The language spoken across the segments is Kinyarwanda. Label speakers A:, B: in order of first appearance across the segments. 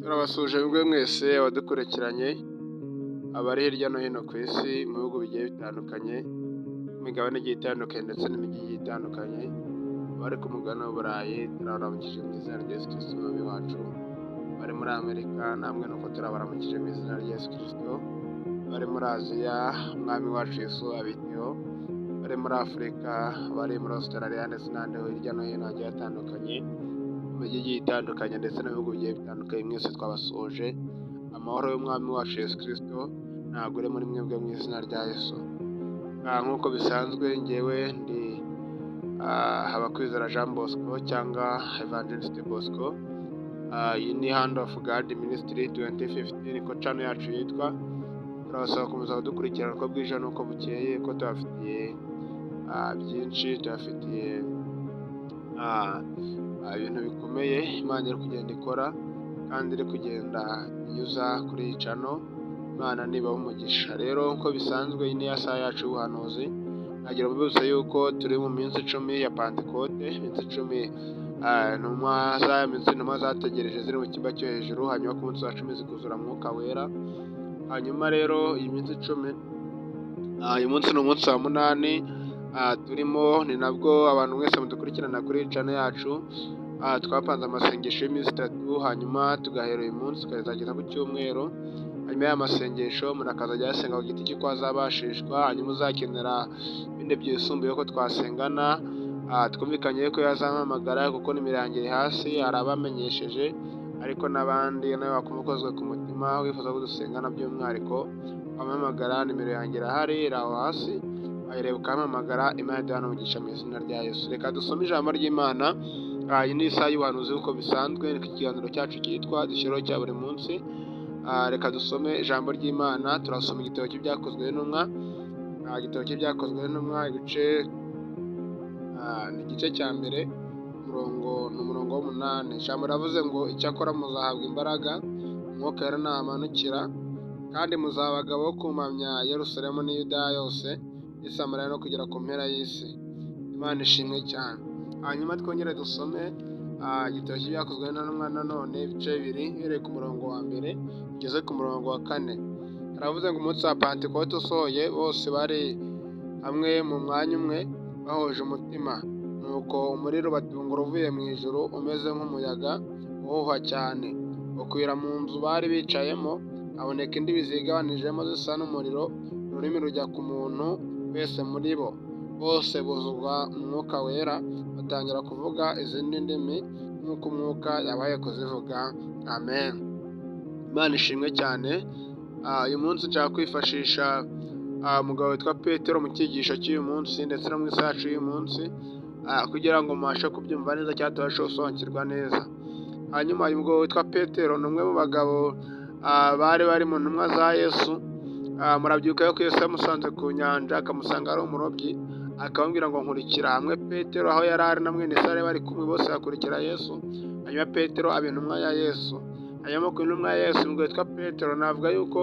A: Turabasuhuje mwebwe mwese abadukurikiranye, abari hirya no hino ku isi mu bihugu bigiye bitandukanye, mu migabane igiye itandukanye ndetse n'imijyi igiye itandukanye, abari ku mugabane w'Uburayi turabaramukije mu izina rya Yesu Kristo Umwami wacu, abari muri Amerika namwe nuko turabaramukije mu izina rya Yesu Kristo, abari muri Aziya Umwami wacu Yesu abiteho, abari muri Afurika, abari muri Australia ndetse n'ahandi hirya no hino hagiye hatandukanye, mu mijyi igiye itandukanye ndetse n'ibihugu bigiye bitandukanye, mwese twabasuhuje, amahoro y'Umwami wacu Yesu Kristo nagure muri mwebwe mu izina rya Yesu. Nk'uko bisanzwe, ngewe ndi Habakwizera Jean Bosco cyangwa Evangelist Bosco. Iyi ni Hand of God Ministry 2015, niko channel yacu yitwa. Turabasaba gukomeza kudukurikirana uko bwije n'uko bukeye, ko tubafitiye byinshi, tubafitiye ibintu bikomeye Imana iri kugenda ikora kandi iri kugenda inyuza kuri iyi channel. Imana nibaha umugisha. Rero nk'uko bisanzwe, iyi ni ya saha yacu y'ubuhanuzi. Nagira mbibutse yuko turi mu minsi 10 ya Pantekote, iminsi 10 intumwa za minsi intumwa zategereje ziri mu cyumba cyo hejuru, hanyuma ku munsi wa 10 zikuzura Mwuka Wera. Hanyuma rero iyi minsi 10, uyu munsi ni umunsi wa 8 turimo. Ni nabwo abantu mwese mudukurikirana kuri iyi channel yacu twapanze amasengesho y'iminsi 3, hanyuma tugahera uyu munsi tukazageza ku cyumweru. Hanyuma y'aya masengesho umuntu akazajya ayasenga ku giti cye uko azabashishwa. Hanyuma uzakenera ibindi byisumbuye ko twasengana, twumvikanye ko yazampamagara, kuko nimero yanjye iri hasi, hari abamenyesheje, ariko n'abandi nawe wakumva ukozwe ku mutima wifuza ko dusengana by'umwihariko, wampamagara. Nimero yanjye irahari, iri aho hasi, wayireba ukampamagara. Imana iduhane umugisha mu izina rya Yesu. Reka dusome ijambo ry'Imana. Iyi ni isaha y'ubuhanuzi nk'uko bisanzwe, niko ikiganiro cyacu cyitwa, dushyiraho cya buri munsi. Reka dusome ijambo ry'Imana. Turasoma igitabo cy'Ibyakozwe n'Intumwa, igitabo cy'Ibyakozwe n'Intumwa, ibice ni igice cya mbere, umurongo ni umurongo w'8. Ijambo riravuze ngo: "Icyakora muzahabwa imbaraga Umwuka Wera nabamanukira, kandi muzaba abagabo bo kumpamya i Yerusalemu n'i Yudaya yose n'i Samariya no kugera ku mpera y'isi." Imana ishimwe cyane. Hanyuma twongere dusome igitabo cy'Ibyakozwe n'Intumwa nanone, ibice 2, uhereye ku murongo wa 1 ugeze ku murongo wa 4. Haravuze ngo: "Umunsi wa Pantekote usohoye, bose bari hamwe mu mwanya umwe bahuje umutima. Nuko umuriro ubatungura uvuye mu ijuru umeze nk'umuyaga uhuha cyane, ukwira mu nzu bari bicayemo. Haboneka indimi zigabanijemo zisa n'umuriro, ururimi rujya ku muntu wese muri bo. Bose buzuzwa Umwuka Wera, batangira kuvuga izindi ndimi nk'uko Umwuka yabahaye kuzivuga." Amen. Imana ishimwe cyane. Uyu munsi nshaka kwifashisha umugabo witwa Petero mu cyigisho cy'uyu munsi ndetse no mu isaha yacu y'uyu munsi, kugira ngo mubashe kubyumva neza cyangwa tubashe gusobanukirwa neza. Hanyuma uyu mugabo witwa Petero ni umwe mu bagabo bari bari mu ntumwa za Yesu. Murabyibuka yuko Yesu yamusanze ku nyanja, akamusanga ari umurobyi, akamubwira ngo: "Nkurikira." Hamwe Petero aho yari ari na mwene se bari kumwe, bose bakurikira Yesu. Hanyuma Petero aba intumwa ya Yesu. Hanyuma ku intumwa ya Yesu, umugabo witwa Petero, navuga yuko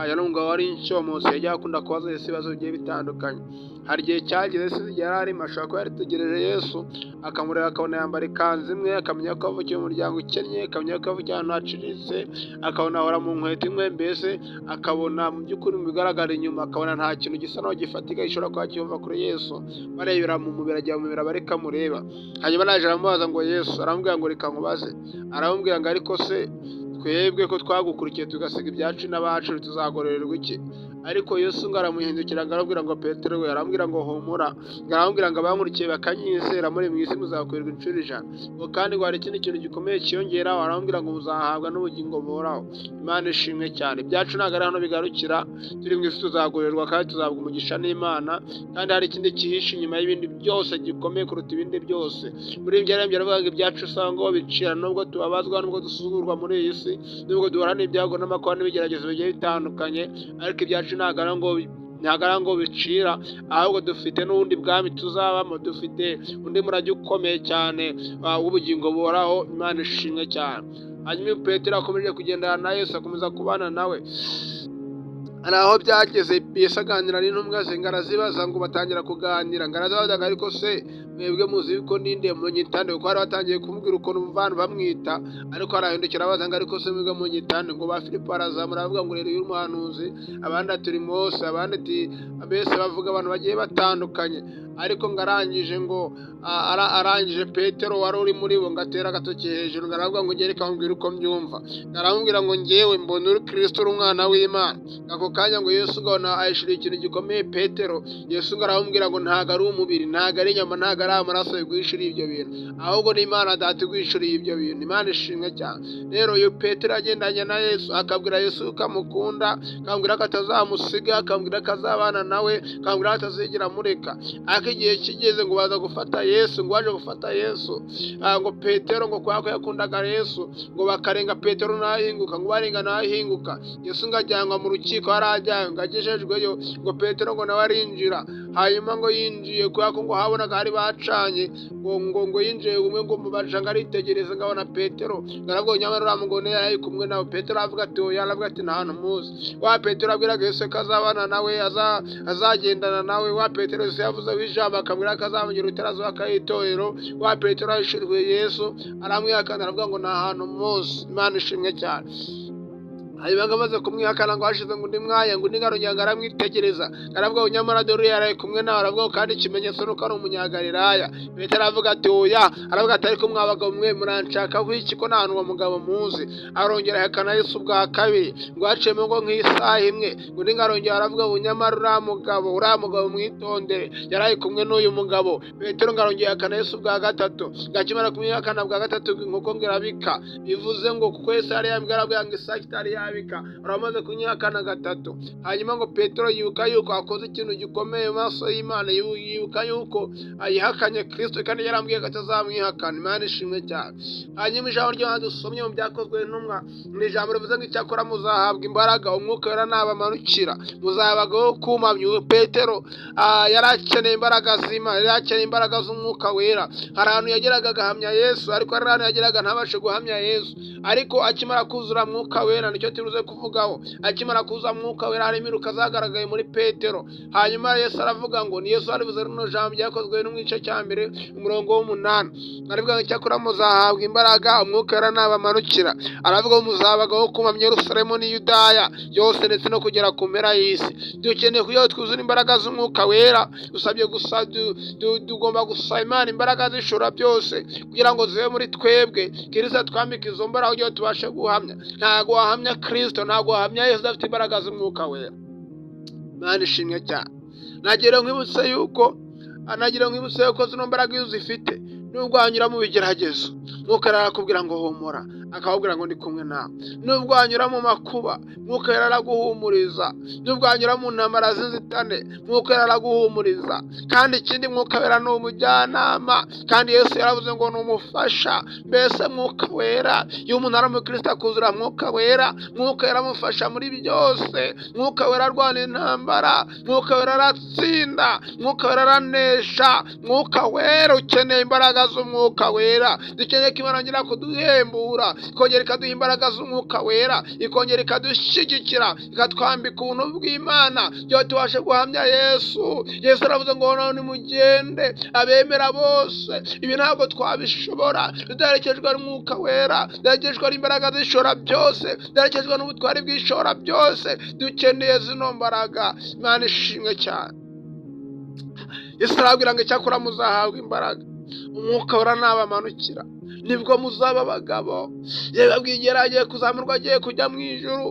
A: yari umugabo wari inshomotse, yajyaga akunda kubaza Yesu ibibazo bigiye bitandukanye. Hari igihe cyageze, sinzi igihe yari arimo, ashobora kuba yaritegereje Yesu, akamureba akabona yambara ikanzu imwe, akamenya ko avukiye mu muryango ukennye, akamenya ko avukiye ahantu haciriritse, akabona ahora mu nkweto imwe, mbese akabona mu by'ukuri mu bigaragara inyuma akabona nta kintu gisa naho gifatika gishobora kuba kiva kuri Yesu. Barebera mu mubiri, ajya mu mubiri aba ariko amureba. Hanyuma naje aramubaza ngo: "Yesu," aramubwira ngo: "Reka nkubaze." Aramubwira ngo: "Ariko se twebwe ko twagukurikiye tugasiga ibyacu n'abacu, tuzagororerwa iki?" Ariko Yesu ngo aramuhindukira, ngo arabwira ngo: "Petero we," arambwira ngo: "Humura." Ngo aramubwira ngo: "Abankurikiye bakanyizera, muri mu isi muzakorerwa inshuro 100." Ngo kandi ngo hari ikindi kintu gikomeye kiyongeraho, aramubwira ngo: "Muzahabwa n'ubugingo buhoraho." Imana ishimwe cyane. Ibyacu ntabwo ari hano bigarukira. Turi mu isi tuzagororerwa kandi tuzahabwa umugisha n'Imana, kandi hari ikindi cyihishe inyuma y'ibindi byose gikomeye kuruta ibindi byose. Muri ibyo arembye aravuga ngo ibyacu usanga ngo bicira, nubwo tubabazwa, nubwo dusuzugurwa muri iyi si, nubwo duhura n'ibyago n'amakuba n'ibigeragezo bigiye bitandukanye, ariko ibyacu ntabwo ari ngo bicira, ahubwo dufite n'ubundi bwami tuzabamo, dufite undi murage ukomeye cyane w'ubugingo buhoraho. Imana ishimwe cyane. Hanyuma Petero akomeje kugendana na Yesu, akomeza kubana nawe. Hari aho byageze Yesu aganira n'intumwa ze, ngo arazibaza, ngo batangira kuganira, ngo arazibaza ngo: "Ariko se mwebwe muzi ko ninde? Munyita nde?" Kuko bari batangiye kumubwira ukuntu abantu bamwita, ariko arahindukira abaza ngo: "Ariko se mwebwe munyita nde?" Ngo ba Filipo barazamura baravuga ngo: "Rero uyu muhanuzi," abandi ati: "Uri Mose," abandi ati, mbese bavuga abantu bagiye batandukanye. Ariko ngo arangije, ngo arangije, Petero wari uri muri bo ngo atera agatoki hejuru, ngo aravuga ngo: "Reka nkubwire uko mbyumva." Ngo aramubwira ngo: "Ngewe mbona uri Kristo, uri umwana w'Imana." Ako kanya ngo Yesu ngo ahishuriye ikintu gikomeye Petero. Yesu ngo aramubwira ngo: "Ntabwo ari umubiri, ntabwo ari inyama, ntabwo ari amaraso biguhishuriye ibyo bintu, ahubwo ni Imana Data iguhishuriye ibyo bintu." Imana ishimwe cyane. Rero uyu Petero yagendanye na Yesu, akabwira Yesu ko amukunda, akambwira ko atazamusiga, akambwira ko azabana nawe, akambwira ko atazigera amureka. Ariko igihe kigeze ngo baza gufata Yesu, ngo baje gufata Yesu, ngo Petero, ngo kubera ko yakundaga Yesu, ngo bakarenga Petero ntahinguka, ngo barenga ntahinguka. Yesu ngo ajyanwa mu rukiko, yari ajyanywe, ngo agejejweyo, ngo Petero ngo nawe arinjira. Hanyuma ngo yinjiye, kubera ko ngo habonaga hari bacanye, ngo yinjiye umwe, ngo mubaca ngo aritegereza, ngo abona Petero, ngo aravuga ngo: "Nyamara uriya mugabo yari ari kumwe nawe." Petero aravuga ati: "Oya." Aravuga ati: "Nta hantu muzi." Wa Petero abwiraga Yesu ko azabana nawe, azagendana nawe, wa Petero Yesu yavuzeho ijambo akabwira ko azamugira utarazuba itorero, wa Petero ahishuriwe Yesu aramwihakana, aravuga ngo: "Nta hantu muzi." Imana ishimwe cyane. Hanyuma ngo amaze kumwihakana, ngo hashize ngo undi mwanya, ngo undi ngarongera ngo aramwitegereza, aravuga ngo: "Nyamara dore yaraye kumwe nawe." Aravuga ngo: "Kandi ikimenyetso nuko ari Umunyagalilaya." Petero aravuga ati: "Oya." Aravuga ati: "Ariko mwa bagabo mwe, muranshakaho iki ko nta hantu uwo mugabo muzi?" Arongera ahakana Yesu bwa kabiri. Ngo haciyemo ngo nk'isaha imwe, ngo undi ngarongera aravuga ngo: "Nyamara uriya mugabo mwitondere, yaraye kumwe n'uyu mugabo." Petero ngo arongera ahakana Yesu bwa gatatu. Ngo akimara kumwihakana bwa gatatu, inkoko ngo irabika. Bivuze ngo kuko Yesu yari yambwiye, arabwira ngo isake itari yabika uramaze kunyihakana gatatu. Hanyuma ngo Petero yibuka yuko akoze ikintu gikomeye mu maso y'Imana, yibuka yuko ayihakanye Kristo kandi yarambwiye ko atazamwihakana. Imana ishimwe cyane. Hanyuma ijambo ry'Imana dusomye mu Byakozwe n'Intumwa ni ijambo rivuze ngo: "Icyakora muzahabwa imbaraga Umwuka Wera nabamanukira, muzabagaho kumamya." Petero yari akeneye imbaraga z'Imana, yari akeneye imbaraga z'Umwuka Wera. Hari ahantu yageraga agahamya Yesu, ariko hari ahantu yageraga ntabashe guhamya Yesu. Ariko akimara kuzura Mwuka Wera, nicyo turuze kuvugaho, akimara kuza Mwuka Wera, harimo iruka zagaragaye muri Petero. Hanyuma Yesu aravuga ngo, ni Yesu warivuze rino jambo, ryakozwe no mu gice cya mbere, umurongo w'umunani, aravuga ngo: "Icyakora muzahabwa imbaraga Umwuka Wera nabamanukira." Aravuga ngo: "Muzabagaho kumamya Yerusalemu n'i Yudaya yose ndetse no kugera ku mpera y'isi." Dukeneye kugira ngo twuzure imbaraga z'Umwuka Wera. Dusabye gusa, tugomba gusaba Imana imbaraga zishobora byose kugira ngo zibe muri twebwe. Kristo twambike izo mbaraga kugira ngo tubashe guhamya. Ntabwo wahamya Kristo, ntabwo wahamya Yesu udafite imbaraga z'Umwuka Wera. Imana ishimwe cyane. Nagira nkwibutse yuko zino mbaraga iyo uzifite, nubwo wanyura mu bigeragezo, Mwuka arakubwira ngo: "Humura," akakubwira ngo: "Ndi kumwe nawe." Nubwo wanyura mu makuba, Mwuka araguhumuriza. Nubwo wanyura mu ntambara z'inzitane, Mwuka araguhumuriza. Kandi ikindi, Mwuka Wera ni umujyanama, kandi Yesu yaravuze ngo ni umufasha. Mbese Mwuka Wera, iyo umuntu ari umukristo akuzura Mwuka Wera, Mwuka Wera amufasha muri byose. Mwuka Wera arwana intambara, Mwuka Wera aratsinda, Mwuka Wera aranesha. Mwuka Wera, ukeneye imbaraga z'Umwuka Wera. Dukeneye ko Imana yongera kuduhembura, ikongera ikaduha imbaraga z'Umwuka Wera, ikongera ikadushyigikira, ikatwambika ubuntu bw'Imana kugira ngo tubashe guhamya Yesu. Yesu aravuze ngo: "None mugende, abemera bose." Ibi ntabwo twabishobora tudaherekejwe n'Umwuka Wera, tudaherekejwe n'imbaraga zishobora byose, tudaherekejwe n'ubutwari bw'ishobora byose. Dukeneye zino mbaraga. Imana ishimwe cyane. Yesu arababwira ngo: "Icyakora muzahabwa imbaraga Umwuka Wera nabamanukira, nibwo muzaba abagabo." Yababwiye igihe yari agiye kuzamurwa, agiye kujya mu ijuru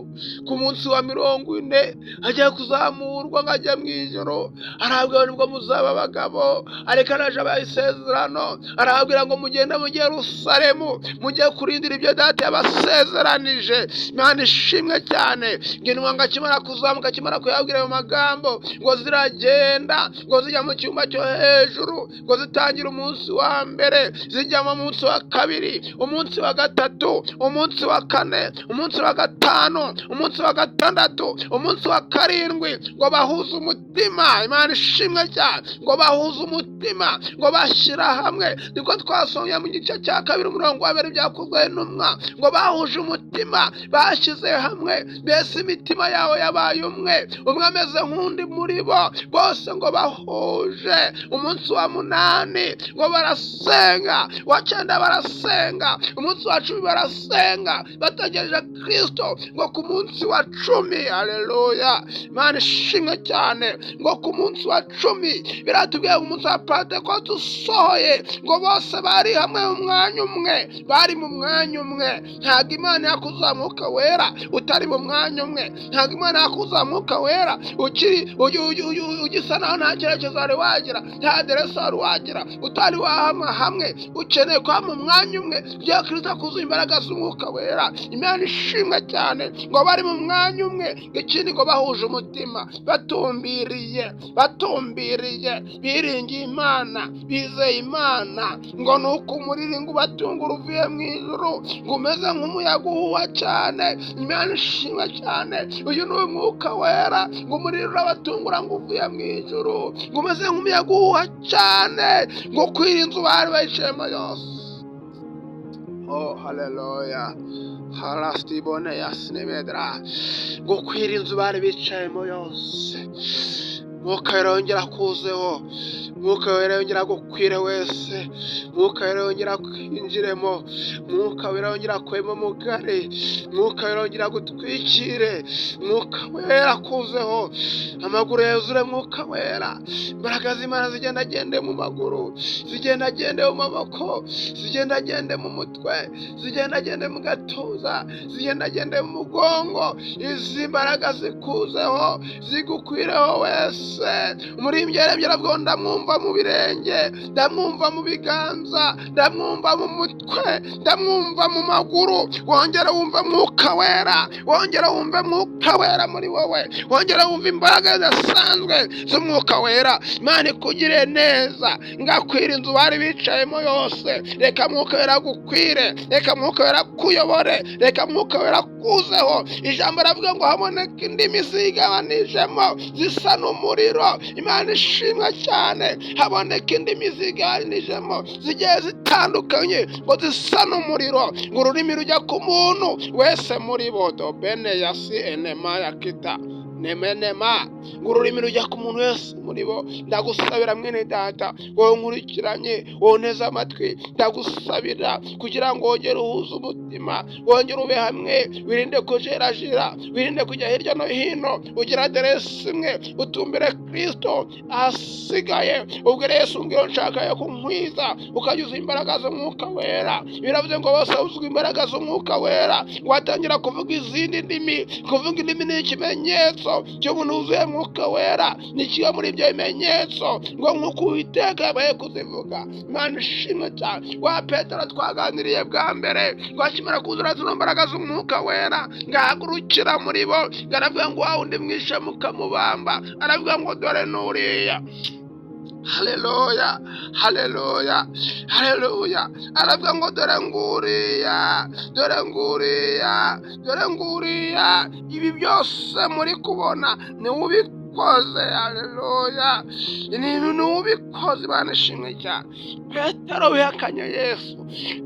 A: ku munsi wa 40, agiye kuzamurwa ngo ajye mu ijuru. Arababwira: "Nibwo muzaba abagabo." Ariko araje abaha isezerano, arababwira ngo: "Mugende mujye Yerusalemu, mujye kurindira ibyo Data yabasezeranije." Imana ishimwe cyane. Ngo intumwa ngo akimara kuzamuka, akimara kuyabwira ayo magambo, ngo ziragenda, ngo zijya mu cyumba cyo hejuru, ngo zitangira umunsi wa mbere, zijyamo munsi wa kabiri, umunsi wa gatatu, umunsi wa kane, umunsi wa gatanu, umunsi wa gatandatu, umunsi wa karindwi, ngo bahuze umutima. Imana ishimwe cyane. Ngo bahuze umutima, ngo bashyira hamwe. Niko twasomye mu gice cya kabiri, umurongo wa mbere, Byakozwe n'Intumwa. Ngo bahuje umutima, bashyize hamwe. Mbese imitima yawe yabaye umwe, umwe ameze nk'undi muri bo bose? Ngo bahuje. Umunsi wa munani ngo barasenga, wa cyenda barasenga, umunsi wa 10 barasenga, bategereje Kirisito. Ngo ku munsi wa 10, aleluya, Imana ishimwe cyane, ngo ku munsi wa 10, biratubwiye ngo umunsi wa Pantekote usohoye, ngo bose bari hamwe mu mwanya umwe, bari mu mwanya umwe. Ntabwo Imana yakuzuza Mwuka Wera utari mu mwanya umwe. Ntabwo Imana yakuzuza Mwuka Wera ukiri ugisa naho nta cyerekezo wari wagira, nta aderesi wari wagira, utari wahama hamwe. Ukeneye kuba mu mwanya umwe kugira Kirisito akuzuye imbaraga z'Umwuka Wera. Imana ishimwe cyane. Ngo bari mu mwanya umwe. Ikindi, ngo bahuje umutima, batumbiriye, batumbiriye, biringiye Imana, bizeye Imana. Ngo ni uko umuriri ngo ubatungura uvuye mu ijuru, ngo umeze nk'umuyaga uhuha cyane. Imana ishimwe cyane. Uyu ni Umwuka Wera. Ngo umuriro urabatungura, ngo uvuye mu ijuru, ngo umeze nk'umuyaga uhuha cyane, ngo kwira inzu bari bayicayemo yose. Oh, haleluya! Harastibone yasinebedra. Ngo kwira inzu bari bicayemo yose. Mwuka Wera yongera kuzeho, Mwuka Wera yongera gukwire wese, Mwuka Wera yongera kwinjiremo, Mwuka Wera yongera kwema mugari, Mwuka Wera yongera gutwikire, Mwuka Wera kuzeho, amaguru yuzure Mwuka Wera, imbaraga z'Imana zigendagende mu maguru, zigendagende mu maboko, zigendagende mu mutwe, zigendagende mu gatuza, zigendagende mu mugongo. Izi mbaraga zikuzeho, zigukwireho wese. Umuririmbyi yarebye aravuga ngo: "Ndamwumva mu birenge, ndamwumva mu biganza, ndamwumva mu mutwe, ndamwumva mu maguru." Wongere wumve Mwuka Wera, wongere wumve Mwuka Wera muri wowe, wongere wumve imbaraga zidasanzwe z'Umwuka Wera. Imana ikugire neza. Ngakwira inzu bari bicayemo yose. Reka Mwuka Wera agukwire, reka Mwuka Wera akuyobore, reka Mwuka Wera akuzeho. Ijambo ravuga ngo haboneka indimi zigabanijemo zisa n'umuriro. Imana ishimwe cyane. Haboneka indimi zigabanijemo zigiye zitandukanye, ngo zisa n'umuriro, ngo ururimi rujya ku muntu wese muri bo. Dobene yasi enema yakita nemenema. Ngo ururimi rujya ku muntu wese muri bo. Ndagusabira, mwene data, wowe nkurikiranye, wowe unteze amatwi, ndagusabira kugira ngo wongere uhuze umutima, wongere ube hamwe, wirinde kujerajera, wirinde kujya hirya no hino, ugira aderesi imwe, utumbire Kirisito. Ahasigaye ubwo Yesu mbwira nshaka yo kunkwiza, ukanyuza imbaraga z'Umwuka Wera. Biravuze ngo bose buzuzwa imbaraga z'Umwuka Wera, ngo batangira kuvuga izindi ndimi. Kuvuga indimi ni ikimenyetso cy'umuntu wuzuye Mwuka Wera, ni kimwe muri ibyo bimenyetso. Ngo nk'uko Uwiteka yabaye kuzivuga. Imana ishimwe cyane. Wa Petero twaganiriye bwa mbere, ngo akimara kuzura zino mbaraga z'Umwuka Wera, ngo ahagurukira muri bo, ngo aravuga ngo: "Wa wundi mwishe mukamubamba," aravuga ngo: "Dore nuriya." Haleluya, haleluya, haleluya! Aravuga ngo: "Dore nguriya, dore nguriya, dore nguriya. Ibi byose muri kubona ni ubikoze." Haleluya, ni ubikoze. Imana ishimwe cyane. Petero wihakanye Yesu,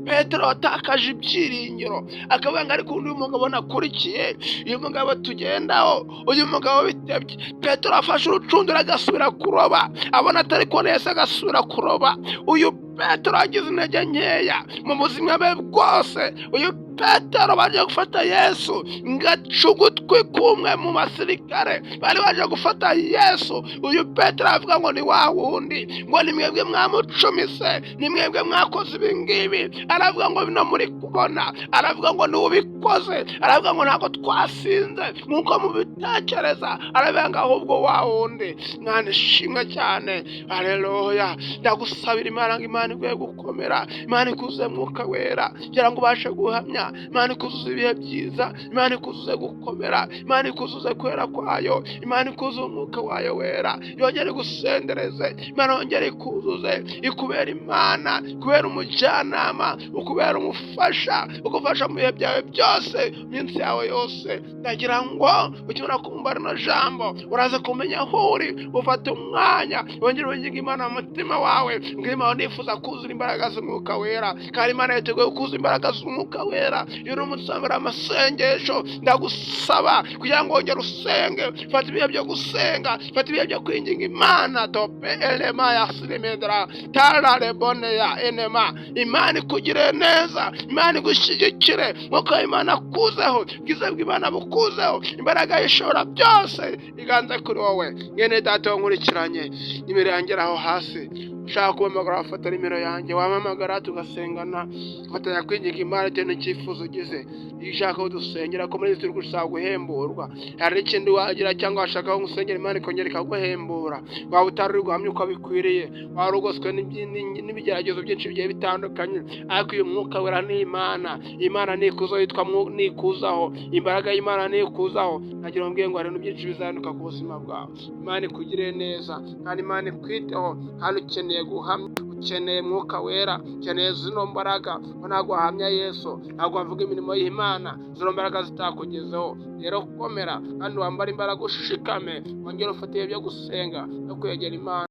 A: Petero watakaje ibyiringiro, akavuga ngo: "Ariko uyu mugabo nakurikiye, uyu mugabo tugendaho, uyu mugabo bitebye." Petero afashe urucundura agasubira kuroba, abona atari kubona Yesu agasubira kuroba. Uyu Petero yagize intege nkeya mu buzima bwe bwose. Uyu Petero baje gufata Yesu, ngaca ugutwi kumwe mu basirikare bari baje gufata Yesu. Uyu Petero avuga ngo: "Ni wa wundi," ngo: "Ni mwebwe mwamucumise, ni mwebwe mwakoze ibi ngibi." Aravuga ngo: "Bino muri kubona," aravuga ngo: "Ni ubikoze." Aravuga ngo: "Ntabwo twasinze nk'uko mubitekereza." Aravuga ngo: "Ahubwo wa wundi." Mwana ishimwe cyane. Aleluya! Ndagusabira Imana ngo Imana iguhe gukomera, Imana ikuze Mwuka Wera kugira ngo ubashe guhamya. guhamya, Imana ikuzuze ibihe byiza, Imana ikuzuze gukomera, Imana ikuzuze kwera kwayo, Imana ikuzuze umwuka wayo wera, yongere igusendereze, Imana yongere ikuzuze, ikubera Imana, ikubera umujyanama, ukubera umufasha, ugufasha mu bihe byawe byose, iminsi yawe yose. Ndagira ngo ukimara kumva rino jambo, uraza kumenya aho uri, ufate umwanya wongere winginge Imana mu mutima wawe, mbwira Imana: "Nifuza kuzura imbaraga z'umwuka wera." Kandi Imana yiteguye kuzuza imbaraga z'umwuka wera. Iyo uri umusambira amasengesho, ndagusaba kugira ngo wongere usenge. Fata ibihe byo gusenga, fata ibihe byo kwinginga Imana. Tope elema ya sirimedra tara lebone ya enema. Imana ikugire neza, Imana igushyigikire, nk'uko Imana akuzeho, ubwiza bw'Imana bukuzeho, imbaraga y'ishobora byose iganze kuri wowe. Mwene data wankurikiranye, nimero yanjye aho hasi, ushaka kumpamagara wafata nimero yanjye, wampamagara tugasengana, ufatanya kwinginga Imana bitewe n'icyifuzo ugize. Iyo ushaka ko dusengera, ko muri iyi turi gushaka guhemburwa, hari n'ikindi wagira cyangwa washaka ko ngusengera Imana ikongera ikaguhembura, waba utari uri guhamya uko bikwiriye, waba ugoswe n'ibigeragezo byinshi bigiye bitandukanye, ariko uyu mwuka wera ni Imana, Imana nikuzaho, yitwa nikuzaho, imbaraga y'Imana nikuzaho, nagira ngo ngo hari ibintu byinshi bizahinduka ku buzima bwawe. Imana ikugirire neza kandi Imana ikwiteho. Kandi ukeneye guhamya, ukeneye mwuka wera, ukeneye zino mbaraga, ko ntabwo wahamya Yesu, ntabwo wavuga imirimo y'Imana zino mbaraga zitakugezeho. Rero komera kandi wambare imbaraga, ushikame, wongere ufate ibihe byo gusenga no kwegera Imana.